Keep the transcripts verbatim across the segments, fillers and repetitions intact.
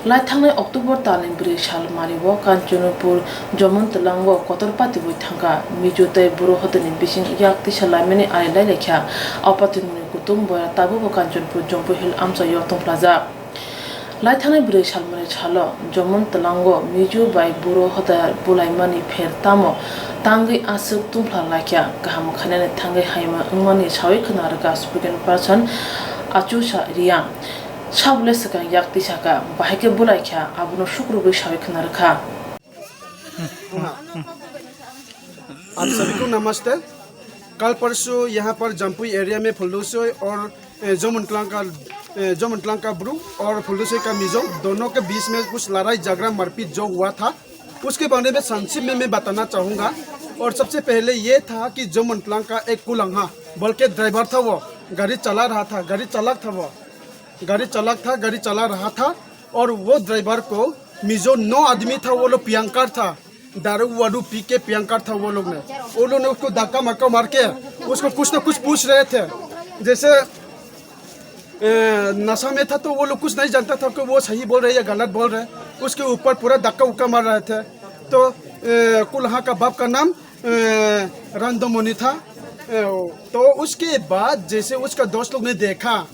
Lai thangnai October talni bwrwi sal manwi o Kanchanpur Jomon Twlango kotor patiwi thangkha. Mizo tei Boro hodani bising yak tisa laimani ari lai laikha. O patimungni kutung boya tabukbo Kanchanpur Jampui Hill amchaio tongphlajak. Lai thangnai bwrwi salmani salo Jomon Twlango Mizo bai Boro hoda bulaimani pher tamo tangwi aswk tungphla laikha. Kaham khainani thangwi haima wngmani sawi khwna rwkha spokesperson Achusa Riang. Sabole swkang yak tisa kha, bahai khe bulai kha, abono sukrubwi sawi khwna rwkha. आप सभी को नमस्ते। कल परसों यहाँ पर जम्पुई एरिया में फुलदोसोई और, ए, जोमनक्लांग का, ए, जोमनक्लांग का ब्रू और फुलदोसोई का मिजो दोनों के बीच में कुछ लड़ाई झगड़ा मारपीट जो हुआ था, उसके बारे में संक्षिप्त में मैं बताना चाहूँगा। और सबसे पहले ये था कि जोमनक्लांग का एक कुलंगा, बल्कि ड्राइवर था वो, गाड़ी चला रहा था, गाड़ी चालक था वो। गाड़ी चालक था, गाड़ी चला रहा था और वो ड्राइवर को मिजो नौ आदमी था, वो लोग पियंकर था, दारू वारू पी के पियंकर था वो लोग ने। वो लोग ने उसको धक्का मक्का मार के उसको कुछ ना कुछ पूछ रहे थे, जैसे, ए, नशा में था तो वो लोग कुछ नहीं जानता था कि वो सही बोल रहे या गलत बोल रहे। उसके ऊपर पूरा धक्का उक्का मार रहे थे। तो, ए, कुलहा का बाप का नाम, ए, रंदोमणि था। ए, तो उसके बाद जैसे उसका दोस्त लोग ने देखा,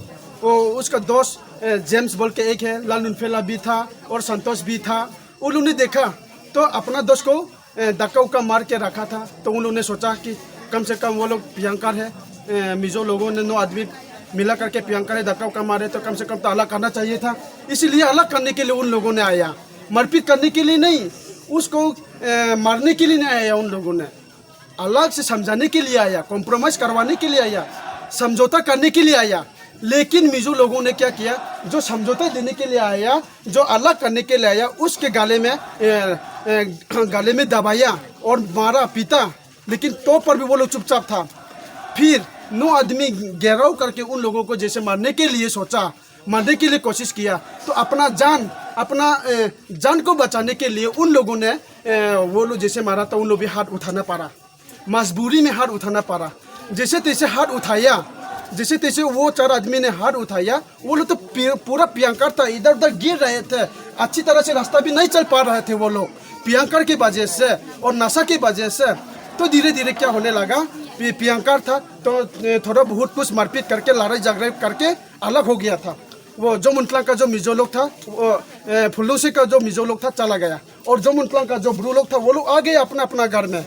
वो उसका दोस्त, ए, जेम्स बोल के एक है, लालनुनफेला भी था और संतोष भी था। उन लोग ने देखा तो अपना दोस्त को, ए, धक्का उक्का मार के रखा था। तो उन लोग ने सोचा कि कम से कम वो लोग पियंकर है, ए, मिजो लोगों ने नौ आदमी मिला करके पियंकर है, धक्का उक्का मारे तो कम से कम तो अलग करना चाहिए था। इसीलिए अलग करने के लिए उन लोगों ने आया, मारपीट करने के लिए नहीं, उसको, ए, मारने के लिए नहीं आया उन लोगों ने। अलग से समझाने के लिए आया, कॉम्प्रोमाइज करवाने के लिए आया, समझौता करने के लिए आया। लेकिन मिजो लोगों ने क्या किया, जो समझौता देने के लिए आया, जो अलग करने के लिए आया, उसके गले में, ए, ए, गले में दबाया और मारा पीटा। लेकिन तो पर भी वो लोग चुपचाप था। फिर नौ आदमी घेराव करके उन लोगों को जैसे मारने के लिए सोचा, मारने के लिए कोशिश किया, तो अपना जान, अपना, ए, जान को बचाने के लिए उन लोगों ने, ए, वो लोग जैसे मारा था, उन लोग भी हाथ उठाना पड़ा, मजबूरी में हाथ उठाना पड़ा। जैसे तैसे हाथ उठाया, जैसे तैसे वो चार आदमी ने हाथ उठाया। वो लोग तो पी-, पूरा पियंकर था, इधर उधर गिर रहे थे, अच्छी तरह से रास्ता भी नहीं चल पा रहे थे वो लोग, पियंकर की वजह से और नशा की वजह से। तो धीरे धीरे क्या होने लगा, पि-, पियंकर था तो, ए, थोड़ा बहुत कुछ मारपीट करके, लड़ाई झगड़ा करके अलग हो गया था। वो जोमनक्लांग का जो मिजो लोग था, वो, ए, फुलदोसोई का जो मिजो लोग था, चला गया। और जोमनक्लांग का जो ब्रू लोग था, वो लोग आ गए अपना अपना घर में।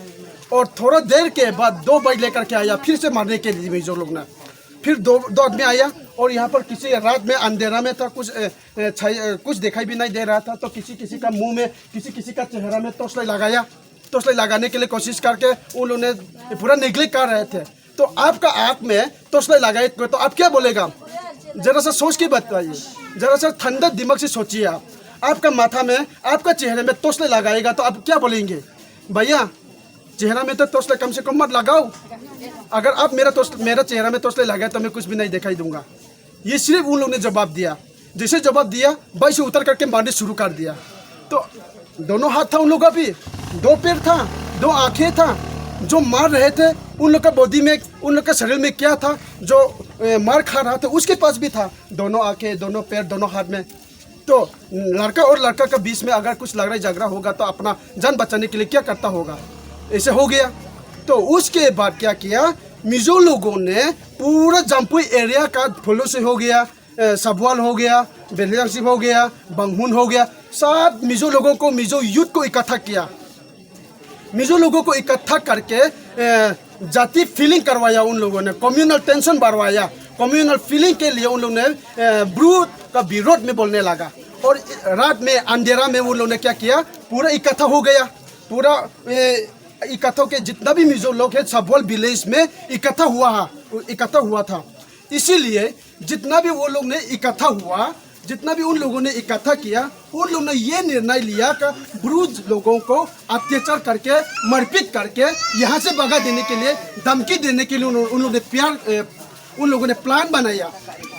और थोड़ा देर के बाद दो बाइक लेकर के आया, फिर से मारने के लिए मिजो लोग ने। फिर दो, दो आदमी आया और यहाँ पर किसी रात में अंधेरा में था, कुछ, ए, ए, छाई-, ए, कुछ दिखाई भी नहीं दे रहा था, तो किसी किसी का मुंह में, किसी किसी का चेहरा में टॉर्च लाइट लगाया। टॉर्च लाइट लगाने के लिए कोशिश करके उन लोगों ने पूरा निगलेक्ट कर रहे थे। तो आपका आँख में टॉर्च लाइट लगाए तो आप क्या बोलेगा? जरा सा सोच के बताइए, जरा सा ठंडा दिमाग से सोचिए आप। आपका माथा में, आपका चेहरे में टॉर्च लाइट लगाएगा तो आप क्या बोलेंगे? भैया, चेहरा में तो टॉर्च लाइट कम से कम मत लगाओ। अगर आप मेरा टॉर्च, मेरा चेहरा में टॉर्च लाइट लगाए तो मैं कुछ भी नहीं दिखाई दूंगा। ये सिर्फ उन लोग ने जवाब दिया। जैसे जवाब दिया, बाइक से उतर करके मारने शुरू कर दिया। तो दोनों हाथ था उन लोग का भी, दो पैर था, दो आंखें था। जो मार रहे थे, उन लोग का बॉडी में, उन लोग का शरीर में क्या था, जो, ए, मार खा रहा था, उसके पास भी था। दोनों आंखें, दोनों पैर, दोनों हाथ में। तो लड़का और लड़का के बीच में अगर कुछ लड़ाई झगड़ा होगा तो अपना जान बचाने के लिए क्या करता होगा? ऐसे हो गया। तो उसके बाद क्या किया, मिजो लोगों ने पूरा जम्पुई एरिया का फुलदोसोई हो गया, ए, साबवाल हो गया, बेलियासिप हो गया, बांगहुन हो गया, सब मिजो लोगों को, मिजो यूथ को इकट्ठा किया। मिजो लोगों को इकट्ठा करके, ए, जाति फीलिंग करवाया उन लोगों ने, कम्युनल टेंशन बढ़वाया। कम्युनल फीलिंग के लिए उन लोगों ने, ए, ब्रू का विरोध में बोलने लगा। और रात में अंधेरा में उन लोगों ने क्या किया, पूरा इकट्ठा हो गया। पूरा, ए, इकट्ठा होके जितना भी मिजो लोग है, साबवाल विलेज में इकट्ठा हुआ है, इकट्ठा हुआ था। इसीलिए जितना भी वो लोग ने इकट्ठा हुआ, जितना भी उन लोगों ने इकट्ठा किया, उन लोगों ने ये निर्णय लिया कि ब्रू लोगों को अत्याचार करके, मारपीट करके यहाँ से भगा देने के लिए, धमकी देने के लिए उन, उन लोगों ने प्यार, ए, उन लोगों ने प्लान बनाया।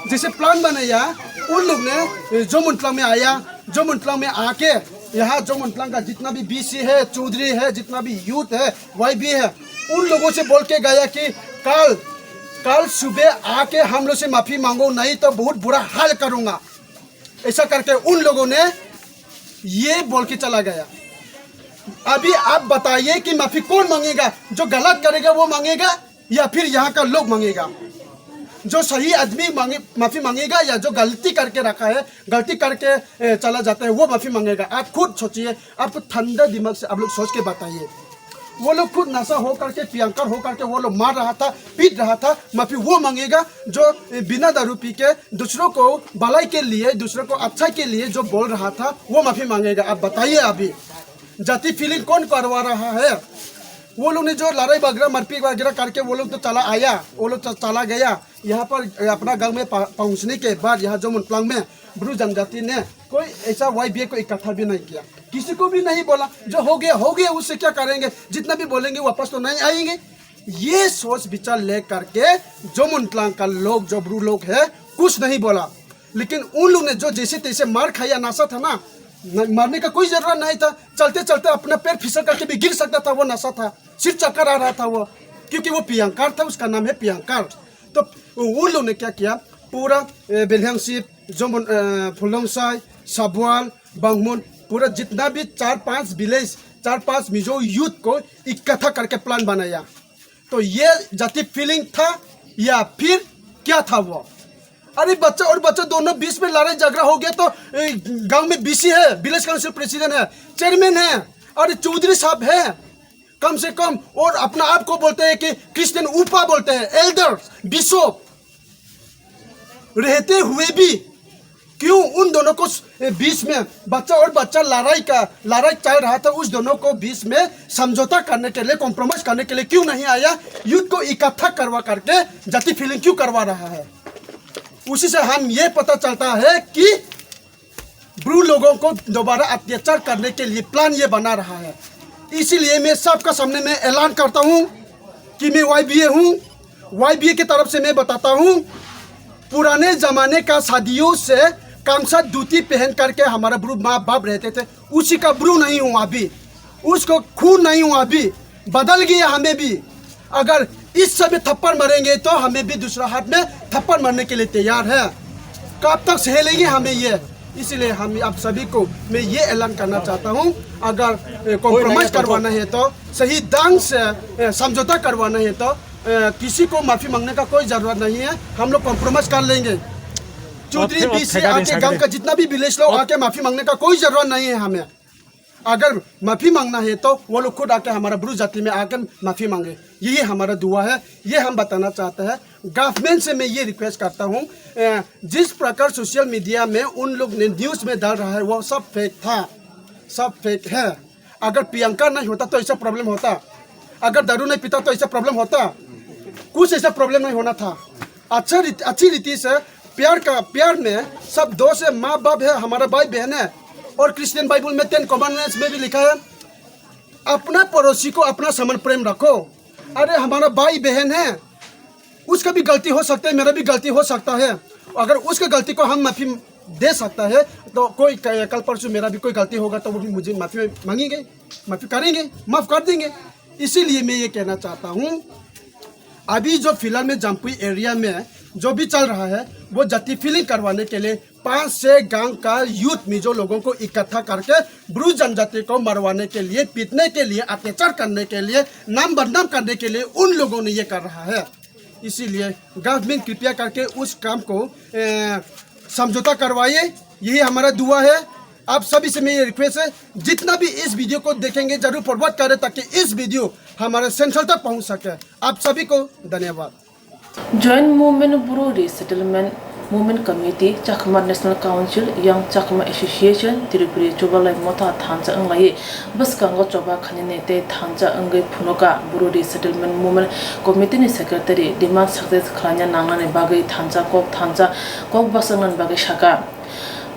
जैसे प्लान बनाया, उन लोग ने, ए, जोमनक्लांग में आया। जोमनक्लांग में आके यहाँ जोमनक्लांग का जितना भी बीसी है, चौधरी है, जितना भी यूथ है, वाईबी है, उन लोगों से बोल के गया कि कल, कल सुबह आके हम लोग से माफी मांगो, नहीं तो बहुत बुरा हाल करूंगा। ऐसा करके उन लोगों ने ये बोल के चला गया। अभी आप बताइए कि माफी कौन मांगेगा? जो गलत करेगा वो मांगेगा या फिर यहाँ का लोग मांगेगा? जो सही आदमी मांगे, माफी मांगेगा या जो गलती करके रखा है, गलती करके, ए, चला जाता है, वो माफी मांगेगा? आप खुद सोचिए, आपको ठंडा दिमाग से आप लोग सोच के बताइए। वो लोग खुद नशा हो करके, पियंकर हो करके वो लोग मार रहा था, पीट रहा था, माफी वो मांगेगा जो, ए, बिना दारू पी के दूसरों को भलाई के लिए, दूसरों को अच्छा के लिए जो बोल रहा था, वो माफी मांगेगा। आप बताइए अभी, जाति फीलिंग कौन करवा रहा है? वो लोग ने जो लड़ाई वगैरह, मारपीट वगैरह करके वो लोग तो चला आया, वो लोग तो चला गया। यहाँ पर अपना गांव में पा-, पहुंचने के बाद यहाँ जमुन प्लांग में ब्रू जनजाति ने कोई ऐसा वाईबीए को इकट्ठा भी नहीं किया, किसी को भी नहीं बोला। जो हो गया, हो गया, उससे क्या करेंगे? जितना भी बोलेंगे, वापस तो नहीं आएंगे। ये सोच विचार लेकर के जमुन प्लांग का लोग, जो ब्रू लोग है, कुछ नहीं बोला। लेकिन उन लोग ने जो जैसे तैसे मार खाया, नशा था ना, न-, मारने का कोई जरूरत नहीं था। चलते चलते अपना पैर फिसल करके भी गिर सकता था, वो नशा था, सिर चक्कर आ रहा था वो, क्योंकि वो पियंकर था, उसका नाम है पियंकर। तो उन लोग ने क्या किया, पूरा, ए, बेलियांगसिप, जमुन, ए, फुलोंगसाई, साबवाल, बांगमुन, पूरा जितना भी चार पांच विलेज, चार पांच मिजो यूथ को इकट्ठा करके प्लान बनाया। तो ये जाति फीलिंग था या फिर क्या था वो? अरे बच्चा और बच्चा दोनों बीच में लड़ाई झगड़ा हो गया तो, ए, गांव में बीसी है, विलेज काउंसिल प्रेसिडेंट है, चेयरमैन है, अरे चौधरी साहब है, कम से कम, और अपना आप को बोलते हैं कि क्रिश्चियन ऊपा बोलते हैं, एल्डर, बिशप रहते हुए भी क्यों उन दोनों को स-, ए, बीच में बच्चा और बच्चा लड़ाई का, लड़ाई चल रहा था, उस दोनों को बीच में समझौता करने के लिए, कॉम्प्रोमाइज करने के लिए क्यों नहीं आया? यूथ को इकट्ठा करवा करके जाति फीलिंग क्यों करवा रहा है? उसी से हम ये पता चलता है कि ब्रू लोगों को दोबारा अत्याचार करने के लिए प्लान ये बना रहा है। इसीलिए मैं सबका सामने में ऐलान करता हूँ कि मैं वाईबीए हूँ। वाईबीए की तरफ से मैं बताता हूँ, पुराने जमाने का शादियों से कामसा धोती पहन करके हमारा ब्रू माँ बाप रहते थे, उसी का ब्रू नहीं हूँ अभी, उसको खून नहीं हूँ अभी, बदल गया हमें भी। अगर इस समय थप्पड़ मारेंगे तो हमें भी दूसरा हाथ में थप्पड़ मारने के लिए तैयार है। कब तक सहेलेंगे हमें ये? इसीलिए हम आप सभी को मैं ये ऐलान करना चाहता हूँ, अगर, ए, कॉम्प्रोमाइज करवाना है तो, सही ढंग से, ए, समझौता करवाना है तो, ए, किसी को माफी मांगने का कोई जरूरत नहीं है, हम लोग कॉम्प्रोमाइज कर लेंगे। चौधरी, बीसी आके, गांव का जितना भी विलेज लोग आके माफी मांगने का कोई जरूरत नहीं है हमें। अगर माफी मांगना है तो वो लोग खुद आके हमारा ब्रू जाति में आके माफी मांगे, यही हमारा दुआ है। ये हम बताना चाहते हैं, गवर्नमेंट से मैं ये रिक्वेस्ट करता हूँ, अ, जिस प्रकार सोशल मीडिया में उन लोग ने न्यूज़ में डाल रहा है, वो सब फेक था, सब फेक है। अगर प्रियंका नहीं होता तो ऐसा प्रॉब्लम होता, अगर दारू नहीं पीता तो ऐसा प्रॉब्लम होता, कुछ ऐसा प्रॉब्लम नहीं होना था। अच्छा रीत-, अच्छी रीति से प्यार का, प्यार में सब दोस्त है, माँ बाप है, हमारा भाई बहन है। और क्रिश्चियन बाइबल में टेन कमांडमेंट्स में भी लिखा है, अपना पड़ोसी को अपना समान प्रेम रखो। अरे, हमारा भाई बहन है, उसका भी गलती हो सकता है, मेरा भी गलती हो सकता है। अगर उसके गलती को हम माफी दे सकता है, तो कोई क-, कल परसों मेरा भी कोई गलती होगा तो वो भी मुझे माफी मांगेंगे, माफी करेंगे, माफ कर देंगे। इसीलिए मैं ये कहना चाहता हूँ, अभी जो फिलहाल में जम्पुई एरिया में जो भी चल रहा है, वो जाति फीलिंग करवाने के लिए पांच छह गांव का यूथ मिजो लोगों को इकट्ठा करके ब्रू जनजाति को मरवाने के लिए, पीटने के लिए, अत्याचार करने के लिए, नाम बदनाम करने के लिए उन लोगों ने ये कर रहा है। इसीलिए गवर्नमेंट कृपया करके उस काम को, ए, समझौता करवाइए, यही हमारा दुआ है। आप सभी से मेरी रिक्वेस्ट है, जितना भी इस वीडियो को देखेंगे जरूर फॉरवर्ड करें ताकि इस वीडियो हमारे सेंट्रल तक पहुंच सके। आप सभी को धन्यवाद। Joint Movement Bru Resettlement Movement Committee, Chakma National Council, Young Chakma Association, Tripuri chubalai motha thansa wnglai bwskango choba khainani tei thansa wngwi phunuka. Bru Resettlement Movement Committee ni Secretary demand success khlaina nangnani bagwi thansa kok thansa kok bwsaknani bagwi saka.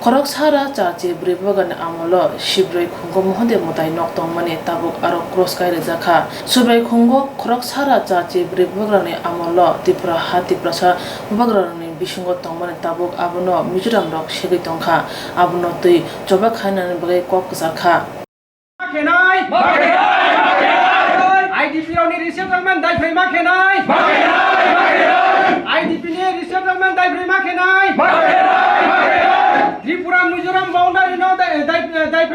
Khoroksa ra charchi bwrwi bwgrani amolo Sibrai khungo Mohondi mwtai nok tongmani tabuk aro cross kai rijak kha. Sibrai khungo khoroksa ra charchi bwrwi bwgrani amolo Tripura ha Tiprasa bwgrani bisingo tongmani tabuk abono Mizoram rok segwi tongkha, abono twi choba khainani bagwi kok kwchar kha. Khenai. I D P rokni resettlement dai phaima khenai. I D P ni resettlement dai phaima khenai. Tripura Mizoram boundary no dai, dai, dai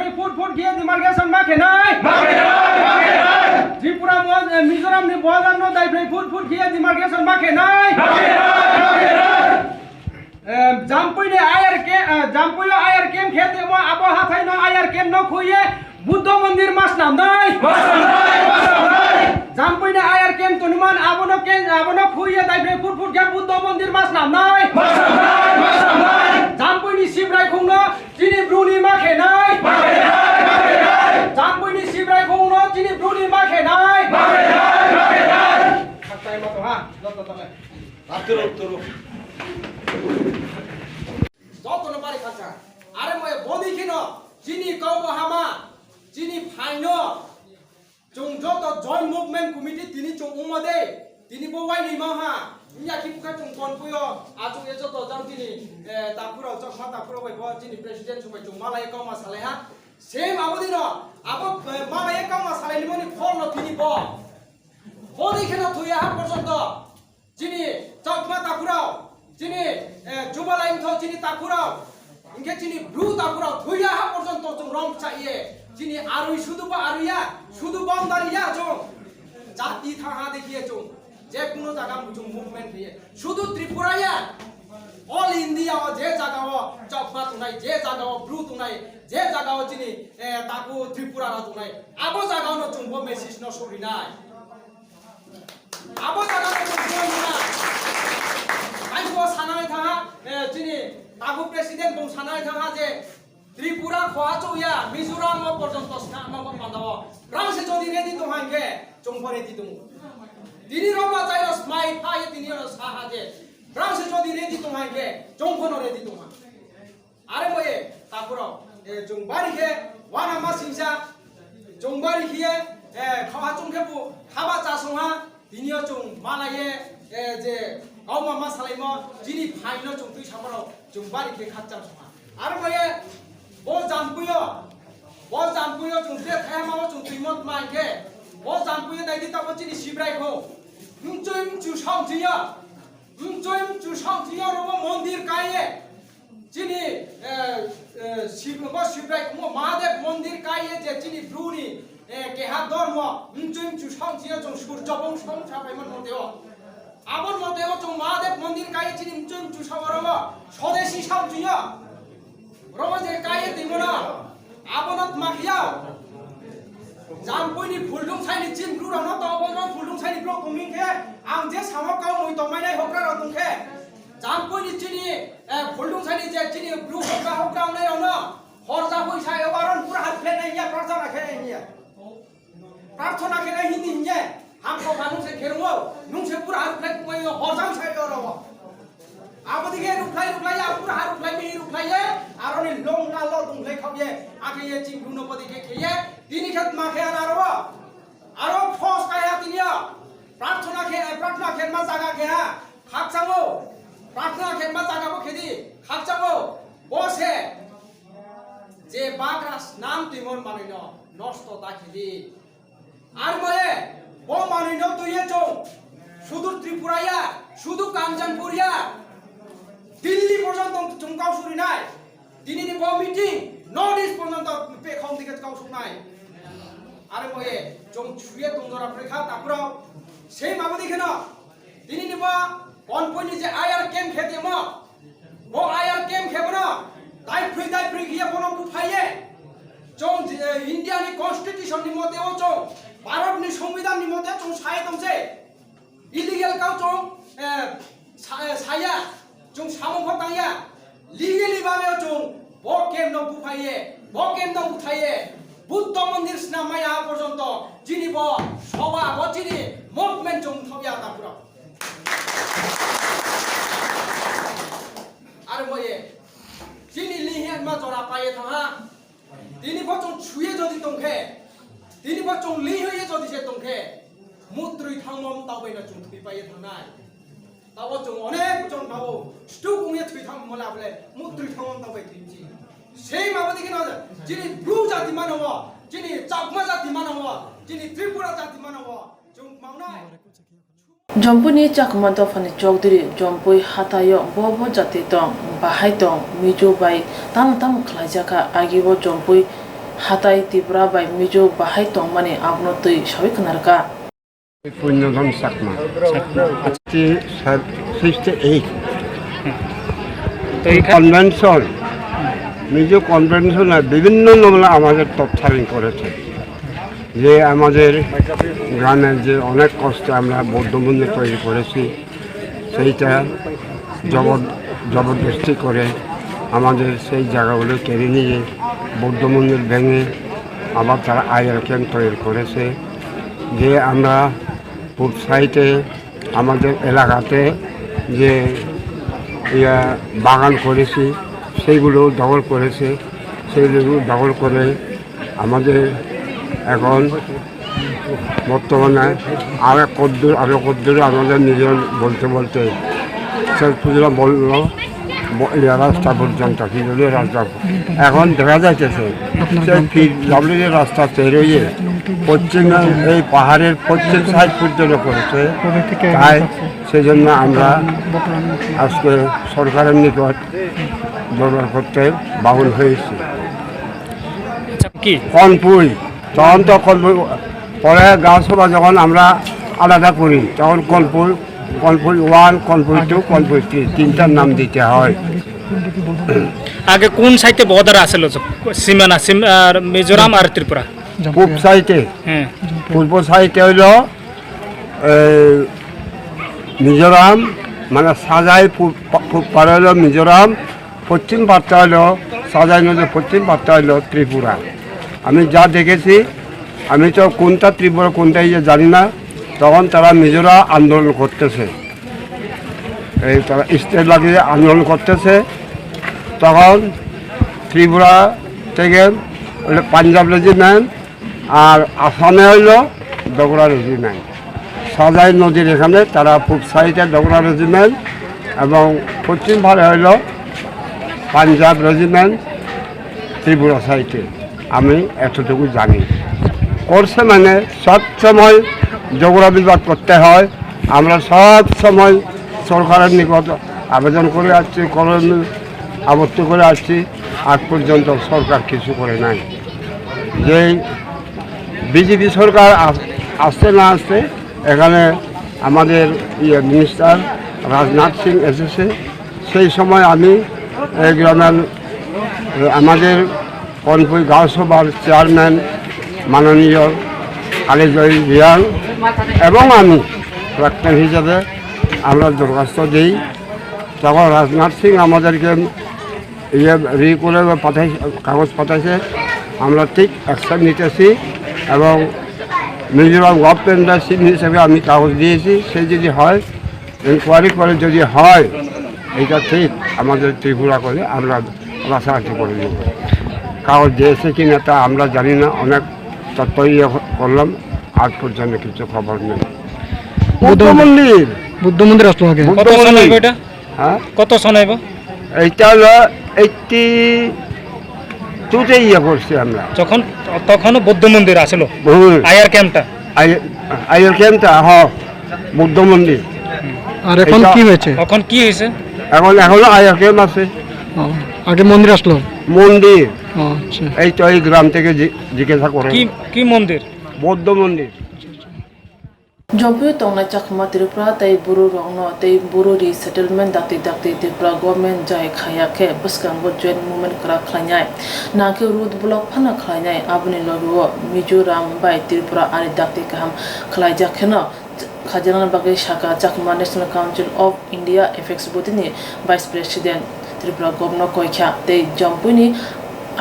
Khenai. Em, Jampui ni I R camp, eh, Jampui o I R camp khe tongmo, abo hathai no I R camp no khuye Buddha mandir mas namnai. Jampui ni I R camp toniman abo no ke, abo no khuye dai bre pur pur khe Buddha mandir mas namnai. Jampui ni Sibrai khung no chini bru ni ma khenai. Jampui ni Sibrai khung no chini bru ni ma khenai. Haktai ma to ha, joto tole. Jotono bari khaksa. Are moya boni kheno chini kau bo hama, chini phaino, chwng joto joint movement committee tini chwng wngma de, tini bo wainwi ma ha. Wngya khe bwkha chwng kon puio, achuk e joto jang tini, eh, takhurok, chokma takhurok bai bo chini president song bai chwng malai kauma salai ha. Same abo dino, abo, eh, malai kauma salai ni mani phol no tini bo. Boni kheno thuya ha porjonto. Chini chakma takhurao, chini, eh, jubalai wngthok chini takhurao, hinkhe chini bru takhurao thuya ha porjonto chwng rong chaye. Chini arwi sudu bo arwi ya, sudu boundary ya chwng. Jati thaha dekhiye chwng. Je kuno jaga chwng movement khiye. Sudu Tripura ya. All India o je jaga o chakma tongnai, je jaga o bru tongnai, je jaga o chini, eh, taku Tripura rok tongnai. Abo jaga o no chwng bo message no sorinai. Abo jaga o chwng buai mona. Ang bo sanai thangha, eh, chini tabu president bung sanai thangha je Tripura khoha chukya, Mizoram o porjonto sna ma bo pandao. Brang se jodi ready tong hangke, chwng pho ready tong. Tini rok ba chai ro smai pha ye tini ro sa ha je. Brang se jodi ready tong hangke, chwng pho no ready tong ha. Are moye, takhurok, eh, chwng bari khe wana ma singsa, chwng bari khe, eh, khawa chwng khe bu haba cha songha, tinio chwng malaye, eh, je kauma ma salaimo, chini phaino chwng twi samarok, chwng bari khe khakchang songha. Are moye, bo Jampuio, bo Jampuio chwng tre thaya mao chwng twi mot ma khe, bo Jampuio dai di tabo chini Sibrai kho, mchoi mchu song chiya, mchoi mchu song chiya robo mondir kaiye, Chini, eh, eh, Shiv-, bo Shivrai kumo Mahadev mondir kaiye je chini bru ni, eh, keha dormo, mchung mchu song chini chwng surjo bong song sa paimon moteo. Abon moteo chwng Mahadev mondir kaiye chini mchung mchu song oromo, sodesi song chini. Romo je kaiye timono, abono tmakya. Jampui ni phuldung saini chini bru rano to, abono phuldung saini bru kuming khe, ang je samo kau mui tongmai nai hokra rok tong khe. Jampui ni chini, eh, phuldung sani je chini bru hokra hokra wngnai rokno horja hoi sa eo aron pura har khlai nai hiya, prarthana khe nai hiya. Prarthana khe nai hindi hinya. Hamkok ha nung se kherungo, nung se pura har khlai kumai horja sa eo ro. Abo dikhe rukhlai rukhlai ya, pura har khlai mi rukhlai ye, aroni long na lo dungkhlai khap ye, akhe ye ching bru no bodi khe khe ye, tini khat ma khe ara ro. Aro phos kaya tini ya. Prarthana khe, prarthana khe ma jaga khe ha. Khakchango, prarthana khe ma jaga bo khedi, khakchango, bo se je bagra snam twimon manwino nosto ta khedi. Ar moye, bo manwino twiye chwng, sudur Tripura ya, sudu Kanchanpur ya, Delhi porjonto chwng kau surinai. Tini ni bo meeting, North East porjonto pekhong dikhe kau suknai. Are moye, chwng chuye tong jora prekha takurao. Sei mabo dikheno, Tini ni bo Konpui ni je I R camp khe tongmo, bo I R camp khe bono daiphri daiphri khiye bono buphaiye. Chwng je, eh, India ni constitution ni mote o chwng, Bharat ni songbidhan ni mote chwng sai tong se. Illegal kau chwng, eh, sa-, eh, saya, chwng samung pho tangya. Legally babe chwng bo camp no buphaiye, bo camp no buthaiye, Buddha mandir snam maya porjonto chini bo soba, bo chini movement chwng thokya takurao. Aro boye, chini lihian ma jora paye thangha, tini bo chwng chuye jodi tongkhe, tini bo chwng lihiye jodi se tongkhe, mutrui thangmo taubaino chwng thwi paye thangnai. Tabo chwng onek jon tabo, stroke wngya thwi thang mole abole, mutrui thangmo taubai thwi chi. Sei mabo dikhe no, chini bru jati mano, chini chakma jati mano, chini Tripura jati mano, chwng maunai. Jompui ni Chakma dophani Chokdiri Jompui hathaio bo bo jati tong, bahai tong, Mizo bai tamo tamo khlaijakha, agio Jompui hathai Tipra bai Mizo bahai tongmani abono twi sawi khwnarkha. Punyodhon Chakma. Sixty eight তো এই খা- কনভেনশন, মিজো কনভেনশনে বিভিন্ন নম্বরে আমাদের তৎসারণ করেছে, যে আমাদের গ্রামের যে অনেক কষ্টে আমরা বৌদ্ধ মন্দির তৈরি করেছি, সেইটা জবর জবরদস্তি করে আমাদের সেই জায়গাগুলো কেড়ে নিয়ে বৌদ্ধ মন্দির ভেঙে আবার তারা আইআর ক্যাম্প তৈরি করেছে। যে আমরা পূব সাইডে আমাদের এলাকাতে যে ইয়া বাগান করেছি, সেইগুলো দখল করেছে। সেইগুলো দখল করে আমাদের এখন বর্তমানে আরো কদ্দূর, আরো কদ্দূর আমাদের নিজের বলতে বলতে শেষ পর্যন্ত বললো, ব-, ইয়া রাস্তা পর্যন্ত, ফিরোজের রাস্তা। এখন দেখা যাইতেছে আপনার সেই গ্রাম ফির-, ডাবলিউডির রাস্তা তৈরি হয়ে পশ্চিমে এই পাহাড়ের পশ্চিম সাইড পর্যন্ত করেছে। কবে থেকে তাই আরম্ভ করছে? সেজন্য আমরা বর্তমানে আজকে সরকারের নিকট দরবার করতে বাউল হয়েছি। আচ্ছা, কি? কনপুই, তখন তো কনপুই, পরে গাঁও সভা যখন আমরা আলাদা করি, তখন কনপুই, কনপুই ওয়ান, কনপুই টু, কনপুই থ্রি, তিনটার নাম দিতে হয়। আগে কোন সাইডে বর্ডার আছিল? সীমানা, সীম-, আর মিজোরাম আর ত্রিপুরা? পূব সাইডে, হ্যাঁ। পূর্ব সাইডে হইল এই মিজোরাম, মানে সাজাই পূব, পূব পারে হইল মিজোরাম, পশ্চিম পাড়টা হইল সাজাই নদীর পশ্চিম পাড়টা হইল ত্রিপুরা। আমি যা দেখেছি, আমি তো কোনটা ত্রিপুরা, কোনটা ইয়ে জানি না। তখন তারা মিজোরা আন্দোলন করতেছে, এই তারা স্টেট লাগিয়ে আন্দোলন করতেছে। তখন ত্রিপুরা থেকে হইল পাঞ্জাব রেজিমেন্ট, আর আসামে হইল ডোগরা রেজিমেন্ট। সাজাই নদীর এখানে তারা পূব সাইডে ডোগরা রেজিমেন্ট এবং পশ্চিম পাড়ে হইল পাঞ্জাব রেজিমেন্ট ত্রিপুরা সাইডে। আমি এতটুকু জানি। করছে মানে সব সময় ঝগড়া বিবাদ করতে হয়। আমরা সব সময় সরকারের নিকট আবেদন করে আসছি, কলম আবত্তি করে আসছি, আজ পর্যন্ত সরকার কিছু করে নাই। যে বিজেপি সরকার আস-, আসতে না আসতে এখানে আমাদের ইয়ে মিনিস্টার রাজনাথ সিং এসেছে, সেই সময় আমি এই গ্রামের, এ, আমাদের কনপুই গাঁও সভার চেয়ারম্যান মাননীয় কালীজয় রিয়াং এবং আমি প্রাক্তন হিসাবে আমরা দরখাস্ত দিই। তখন রাজনাথ সিং আমাদেরকে ইয়ে রি করে পাঠাই, কাগজ পাঠাইছে, আমরা ঠিক অ্যাকশন নিতেছি এবং মিজোরাম গভর্নমেন্টের সিন হিসেবে আমি কাগজ দিয়েছি। সে যদি হয়, ইনকোয়ারি করে যদি হয় এটা ঠিক, আমাদের ত্রিপুরা করে আমরা রাতারাতি করে দেব। কাগজ দিয়েছে কিনা তা আমরা জানি না, অনেক তত্ত্ব ইয়ে করলাম, আজ পর্যন্ত কিছু খবর নেই। বুদ্ধ বুদ্ধ মন্দির। বুদ্ধ মন্দির আসলো আগে। বুদ্ধ কত সন মন্দির। হইব এটা? হ্যাঁ? কত সন হইব? এইটা হলো এইটটি টুতে ইয়ে করছি আমরা। যখন, তখনও বৌদ্ধ মন্দির আসলো? হুম। আইআর ক্যাম্পটা? আই-, আইআর ক্যাম্পটা, হ, বৌদ্ধ মন্দির। আর এখন এটা কি হয়েছে? এখন কি হয়েছে? এখন, এখনো আইআর ক্যাম্প আছে। ও, আগে মন্দির আসলো? মন্দির। ও, আচ্ছা। এই তো এই গ্রাম থেকে জি-, জিজ্ঞাসা করে। কি, কি মন্দির? বৌদ্ধ মন্দির। Jompui tongnai Chakma Tripura tei Bru rokno tei Bru resettlement dakti dakti Tripura government jai khaiya khe bwskango joint movement kwrak khlainai, nangkhe road block phano khlainai. Aboni logio Mizoram bai Tripura ani dakti kaham khlaijak kheno khaijana bagwi sakha Chakma National Council of India, Apex Body ni Vice President. Tripura Governor koikha tei Jompui ni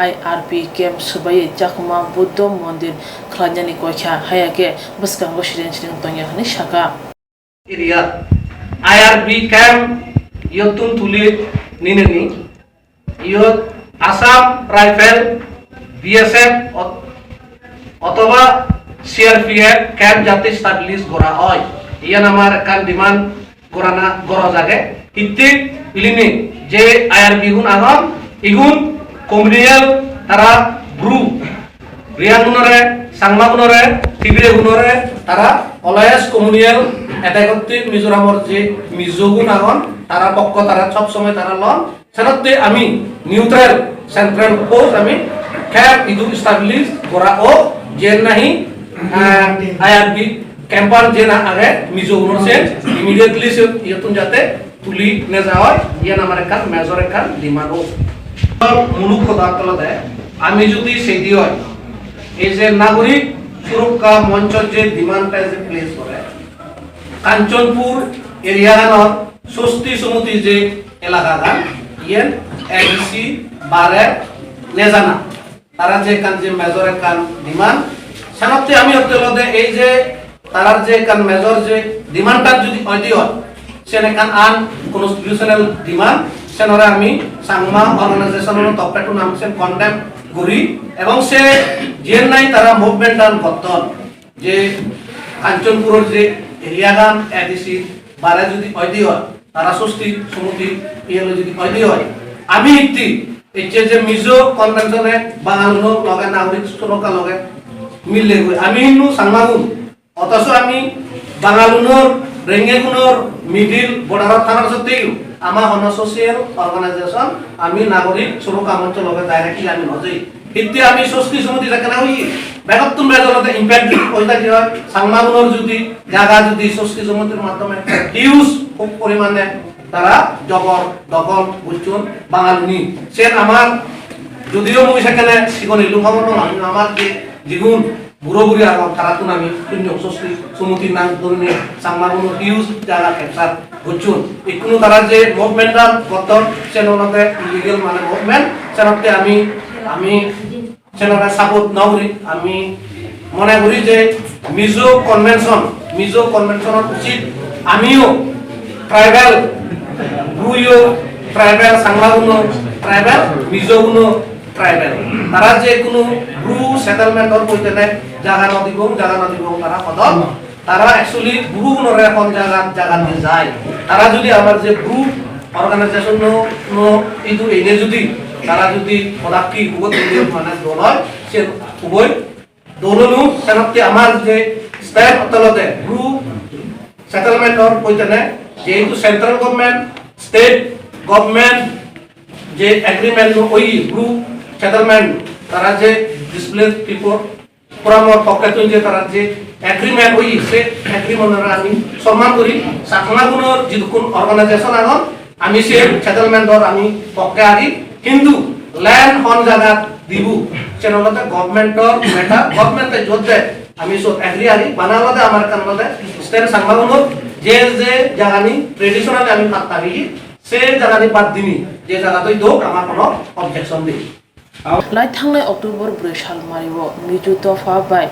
I R P camp swbaiwi Chakma Buddho Mondir khlainani koikha, haiya khe bwskango sireng sireng tongya hwnwi sakha. Area I R P camp yotun tuli ninani yot Assam Rifle, B S F ot-, otoba C R P F camp jati establish gora oi. Iyan amar ekkan demand gorana, gora jage. Hittik ilini je I R B gun agon, igun communal tara Bru, Riang gunore, Sangma gunore, Tibire gunore, tara always communal attack otti Mizoramor je Mizo gun agon, tara pokko tara sob somoi tara lon. Senotte ami neutral central force ami khe idu establish gora o je nahi, ah, I R B Camper jena age Mizo uno se immediately se yatun jate tuli neja oi, yan amar ekkan major ekkan demand o. Muluk hoda tolode ami jodi seidi oi, ei je nagorik surokka moncho je demand ta je place gore, Kanchanpur area ganor Swasti Samiti je elaka gan, yen A D C bare nejana. Tara je ekkan je major ekkan demand, senotte ami hotte olode ei je tarar je ekkan major je demand ta jodi oide oi, sen ekkan unconstitutional demand, senore ami Changma organization-o toppettun ami sen condemn guri, ebong se jiyen nai tara movement an gotton, je Kanchanpuror je area gan A D C bare jodi oide oi, tara Swasti Samiti iyelo jodi oide oi, ami hitti ecche je Mizo convention e Bangaluno loge nagorik surokka loge mille goi ami hinnu Changmagun, otoso ami Bangalunor, Rengegunor middle border o thanar sotteo ama hono social organization, ami nagorik surokka moncho loge directly ami hojei. Hitte ami Swasti Samiti jekhane oi, begottun bejor ode impact oi thaki oi, Changmagunor jodi jaga jodi Swasti Samitir maddhome huge hub porimane tara jobor dokol gocchon Bangaluni. Sen amar jodio mui sekhane sigoni lungkhamano ami amar je jigun buro buri agon tarattun ami punyo Swasti Samiti nang dhorine Changmagunor huge jaga capture gocchon. Ikkunu tara je movement an gotton sen olode illegal mane movement, senotte ami, ami Channel-o support nogri, ami mone guri je Mizo Convention, Mizo Convention-o uchit amiyo tribal, Bru-yo tribal, Changma-guno tribal, Mizo-guno tribal. Tara je kunu Bru settlement-or poitene jaga no dibong, jaga no dibong tara hodok. Tara actually Bru no re hon jaga, jaga ni jai. Tara jodi amar je Bru organization no, no idu ene jodi tara jodi hodakki hugo tuli mane doloi se huboi dolo nu senokti amar je state otolote Bru settlement or poitene jehetu central government, state government je agreement no oi Bru settlement tara je displaced people Pura mor pocket tun je tara je agreement oi se agreement ora ami somman guri Chakma gunor jidukun organization agon ami se settlement dor ami pokke agi hintu land hon jaga dibu cheno lote government or matter government te jot de ami so agree agi bana lote amar kan lote stand Chakma gunor je je jaga ni traditional ami patta agi se jaga ni bad dini je jaga toi do amar kono objection di. Lai thangnai October brwi salmario Mizo dopha bai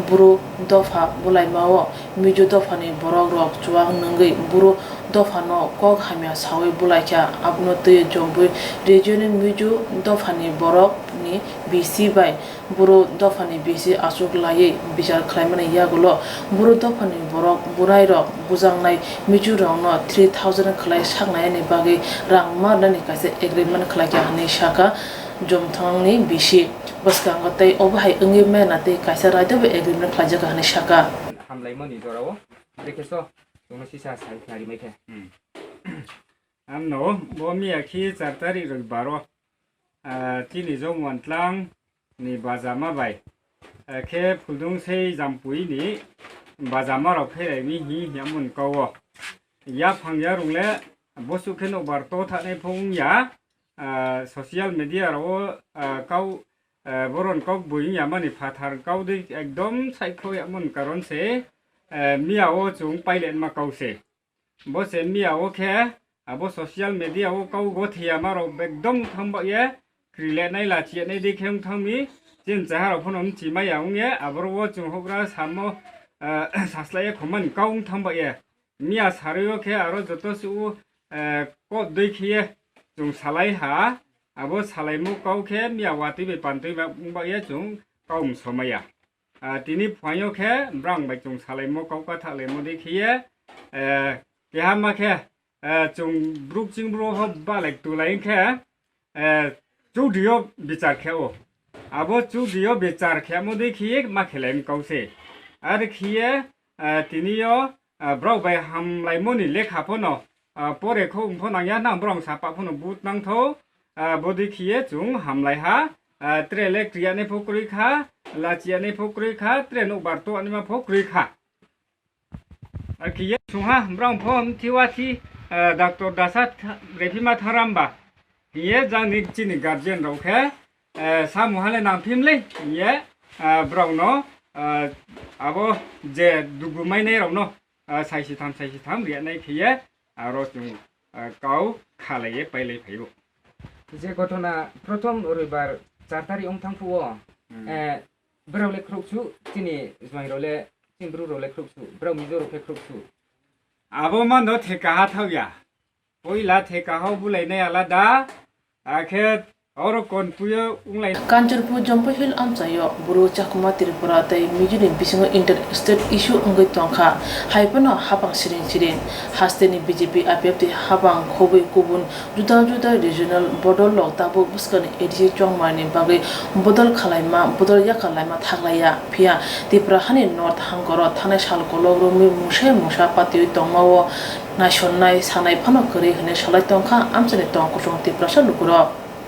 Bru dopha bulaimao Mizo dophani borokrok chuak nwngwi Bru dophano kok hamya sawi bulaikha. Abono twiwi Jompu regionni Mizo dophani borokni B C bai Bru dophani B C achuk laiwi bichar khlaimani yagulo Bru dophani borok bwrairok bujaknai Mizorokno three thousand khlai saknayani bagwi rang ma rwnani kaisa agreement khlaikha hwnwi sakha. Jomthangni B C bwskango tei obo hai wngwi maya na tei kaisa raida bai agreement khlaijakha hwnwi sakha. Hamlaimani jorao, bekhe so chwngno sisa sai khna rimai khe. Hmm. Amno bo miya khi char tarik rok baro, ah, chini Jomon tlang ni bajama bai, ah, khe Phuldungsei Jampui ni bajama rok pherai mi hi hi amon kao. Yaphang yarung le bosuk khe nokbar to thani phung ya, ah, social media ro, ah, kau, ah, boron kok buing ya mani phathar kau de ekdom saikho ya mon karon se, eh, miya o chung pailen ma kau se. Bo se miya o khe abo social media o kau go thiya ma rok ekdom thang ba ye, krile nai la chiya nai de khe thang mi, chin cha ha rok phono mchi ma ya ung ye, aboro wo chung hogra samo, eh, sasla ye khoman kau thang ba ye. Miya sarwi o khe aro joto su, eh, kot dui khiye chung salai ha, abo salaimo kau khe miya watwi bai pantwi ba wng ba ye chung kau msomaya. Ah, tini phuaio khe brang bai chung salaimo kau ka thaklaimo dei khiye, eh, keha ma khe, eh, chung bruk ching bro ho balai tulai khe, eh, chudrio bichar khe o. Abo chudrio bichar khe mo dei khiye ma khelai kau se. Ar khiye, eh, tini yo, ah, brok bai hamlaimoni lekha phono, ah, pore kho wng pho nang ya nang brong sapa phono but nang tho, ah, bodi khiye chung hamlai ha, ah, tre le kriya ne pho kroi kha, la chiya ne pho kroi kha, tre nokbar to anima pho kroi kha. Ar kiye sungha brang pho thiwa thi, eh, doctor dasa tha-, rephima tharamba. Hiye jani chini guardian rok khe, eh, samu hale nang phimle, hiye, eh, brang no, eh, abo je dugu mainai rok no, ah, saisi tham, saisi tham riya nai phiye, aro chwng, ah, kau khalaiye pailai phaio. Je ghotona prothom roibar char tarikh wng thang phuo, Hmm. eh, brao le khruksuk, chini jwai rao le, chini bru rao le khruksuk, brao Mizo rao khe khruksuk. Abo mano theka ha thauya. Poila theka hao bulainai alada, akhe oro konpuyo wnglai. Kanchanpur Jompo Hill amchaio buru Chakma Tripura tei Mizo ni bisingo inter state issue wngwi tongkha, hai phano hapang siring siring. Hasteni B J P I P F T hapang khobwi kubun juda juda regional bodol rok tabuk bwskangni A D C chongmani bagwi bodol khalaima, bodol yakalaima thaklaiya. Phiya Tripura hani North hangkoro thanai sal kolok romwi mungsa mungsa patiwi tongmao naisonnai sanai phano kwrwi hwnwi salai tongkha amchaini tong kuchung Tiprasa lukurok.